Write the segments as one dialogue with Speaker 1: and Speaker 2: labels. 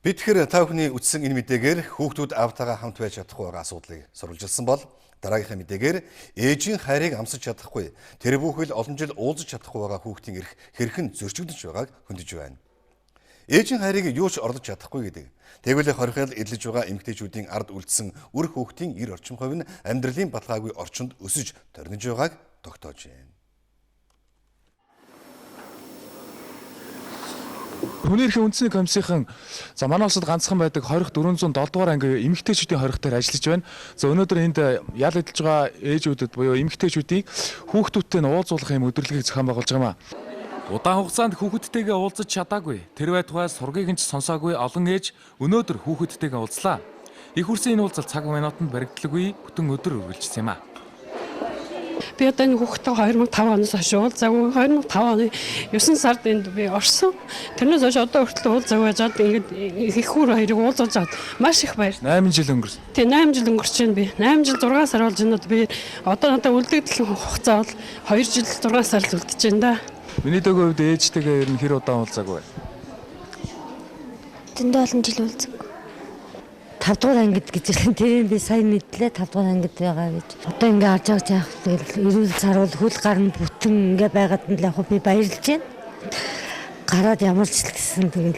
Speaker 1: Бид тэр та бүхний үтсэн энэ мэдээгээр хүүхдүүд аавтайгаа хамт байж чадахгүй байгаа асуудлыг сурвалжилсан бол дараагийнхаа мэдээгээр ээжийн хайрыг амсаж чадахгүй, тэр бүхэл олон жил уулзаж чадахгүй байгаа хүүхдийн эрх хэрхэн зөрчигдөж байгааг хөндөж байна. Ээжийн хайрыг юу ч орлож чадахгүй гэдэг. Тэгвэл хорихол эдлэж байгаа эмэгтэйчүүдийн ард үлдсэн үр хүүхдийн 90 орчим хувь нь амьдралын баталгаагүй орчинд өсөж торниж байгааг тогтоож байна.
Speaker 2: Хүний эрхийн үндэсний комиссийн за манай улсад ганцхан байдаг 2407 дугаар анги эмэгтэйчүүдийн хорих дээр ажиллаж байна. За өнөөдөр энд ял эдэлж байгаа ээжүүдэд буюу эмэгтэйчүүдийг хүүхдүүдтэй нь уулзуулах юм өдөрлөгийг зохион байгуулж байгаа юм а. Удаан хугацаанд хүүхэдтэйгээ уулзаж чадаагүй. Тэр байтугай сургийг нь ч сонсоогүй олон ээж өнөөдөр хүүхэдтэйгээ уулзлаа. Их хүрсэн энэ уулзалт цаг минутанд баригдалгүй бүтэн өдөр үргэлжилсэн юм а.
Speaker 3: Би одоо энэ хүүхдтэйгээ 2005 оноос хойш уулзаагүй. 2005 оны 9 сард энд би орсон. Тэрнээс хойш одоо хүртэл уулзаагүй байжгаад ингээд их хүүр хоёрыг уулзуулж аваад маш их баяр.
Speaker 2: 8 жил өнгөрсөн.
Speaker 3: Тийм, 8 жил өнгөрч байна би. 8 жил 6 сар болж байна. Би одоо надад үлдэгдэл хугацаа бол 2 жил 6 сар л үлдэж байна да.
Speaker 2: Миний дөгөө хувьд ээжтэйгээ ер нь хэр удаан уулзаагүй вэ?
Speaker 4: Зөндөө олон жил уулзаагүй.
Speaker 5: 5 дугаар ангид гэж хэлсэн. Тэрийг би сайн мэдлээ, 5 дугаар ангид байгаа гэж. Одоо ингээ харж байгаа ч яах тэгэл эрүүл саруул хөл гар нь бүтэн ингээ байгаад нь л яг би баярлж байна. Гараад ямар ч л гэсэн тэгэл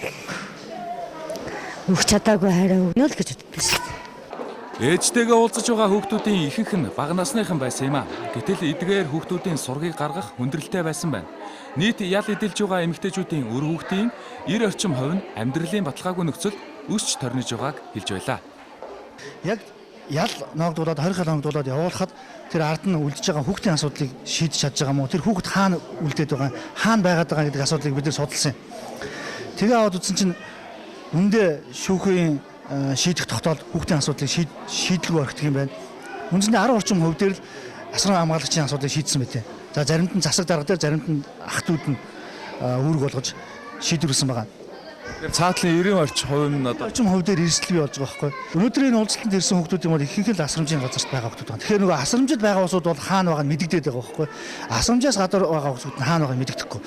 Speaker 5: өгч чадаагүй хайраа өгнө л гэж боддог шээ.
Speaker 2: Ээжтэйгээ уулзаж байгаа хүүхдүүдийн ихэнх нь бага насныхан байсан юм а. Гэтэл эдгээр хүүхдүүдийн сургийг гаргах хүндрэлтэй байсан байна. Нийт ял эдэлж байгаа эмэгтэйчүүдийн үр хүүхдийн 90 орчим хувь нь амьдралын баталгаагүй нөхцөлд өсч торниж байгааг хэлж байлаа.
Speaker 6: Яг ял ноогдуулаад 20 хал ноогдуулаад явуулахад тэр ард нь үлдэж байгаа хүүхдийн асуудлыг шийдэж чадж байгаа мó? Тэр хүүхэд хаана үлдээд байгаа, хаана байгаад байгаа гэдэг асуудлыг бид нар судалсан юм. Тэгээ аваад үзсэн чинь үндэ шүүхийн шийдэх тогтоол хүүхдийн асуудлыг шийдэлгүй орхидог юм байна. Үндсэндээ 10 орчим хувь дээр л асран хамгаалагчийн асуудлыг шийдсэн байлээ. За заримд нь засаг дарга дээр, заримд нь ах дүүд нь үүрэг болгож шийдвэрлэсэн байгаа.
Speaker 2: Тэгэхээр цаатлын 90 орчим хувь нь одоо
Speaker 6: орчим хувь дээр эрсдэл бий болж байгаа байхгүй. Өнөөдрийн энэ уулзалтанд ирсэн хүүхдүүд юм бол ихэнх л асрамжийн газарт байгаа хүүхдүүд байна. Тэгэхээр нөгөө асрамжид байгаа улсууд бол хаана байгаа нь мэдэгдээд байгаа байхгүй. Асрамжаас гадуур байгаа хүүхдүүд нь хаана байгааг мэдэгдэхгүй.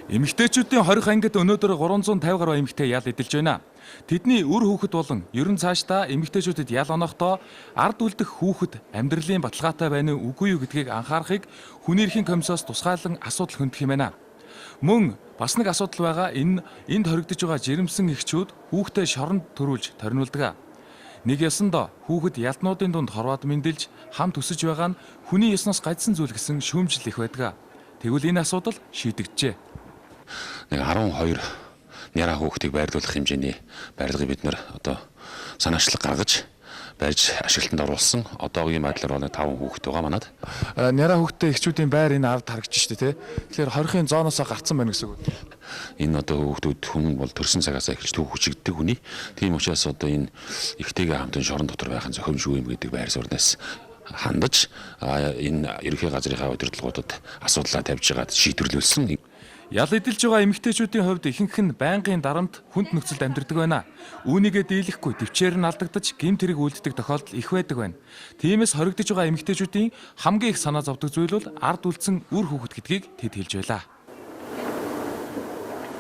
Speaker 2: Эмэгтэйчүүдийн 20 ангид өнөөдөр 350 гаруй эмэгтэй ял эдэлж байна. Тэдний үр хүүхэд болон ерөн цаашдаа эмэгтэйчүүдэд ял онохдоо ард үлдэх хүүхэд амьдралын баталгаатай байна уу үгүй юу гэдгийг анхаарахыг хүний эрхийн комиссоос тусгайлан асуудал хөндөх юм байна. Мөн бас нэг асуудал байгаа, энэ энд хоригдож байгаа жирэмсэн эхчүүд хүүхдээ шоронд төрүүлж торниулдаг. Нэг ёсондоо хүүхэд ялтнуудын дунд хорвоод мэндэлж хамт өсөж байгаа нь хүний ёсноос гажсан зүйл гэсэн шүүмжил их байдаг. Тэгвэл энэ асуудал шийдэгджээ.
Speaker 7: Нэг 12 няраа хүүхдийг байрлуулах хэмжээний барилгыг бид нэр одоо санаачлаг гаргаж барьж ашиглалтанд оруулсан. Одоогийн байдлаар бол 5 хүүхэд байгаа манад.
Speaker 2: Няраа хүүхдтэй эхчүүдийн байр энэ ард харагдаж штэ тий. Тэгэхээр хорихын зооноосоо гарцсан байна гэсэн үг.
Speaker 7: Энэ одоо хүүхдүүд хүн бол төрсэн цагаасаа эхэлж төв хүчигддэг хүний. Тийм учраас одоо энэ эхтэйгээ хамтын шорон дотор байх нь зохимжгүй юм гэдэг байр сууриас хандаж энэ ерөнхий газрынхаа удирдлагуудад асуудлаа тавьж байгаад шийдвэрлүүлсэн.
Speaker 2: Ял эдэлж байгаа эмэгтэйчүүдийн хувьд ихэнх нь байнгын дарамт хүнд нөхцөлд амьдардаг байна. Үүнийгээ дийлэхгүй төвчээр нь алдагдаж гэмт хэрэг үлддэг тохиолдол их байдаг байна. Тиймээс хоригдож байгаа эмэгтэйчүүдийн хамгийн их санаа зовдөг зүйл бол ард үлдсэн үр хүүхэд гэдгийг тэд хэлж байлаа.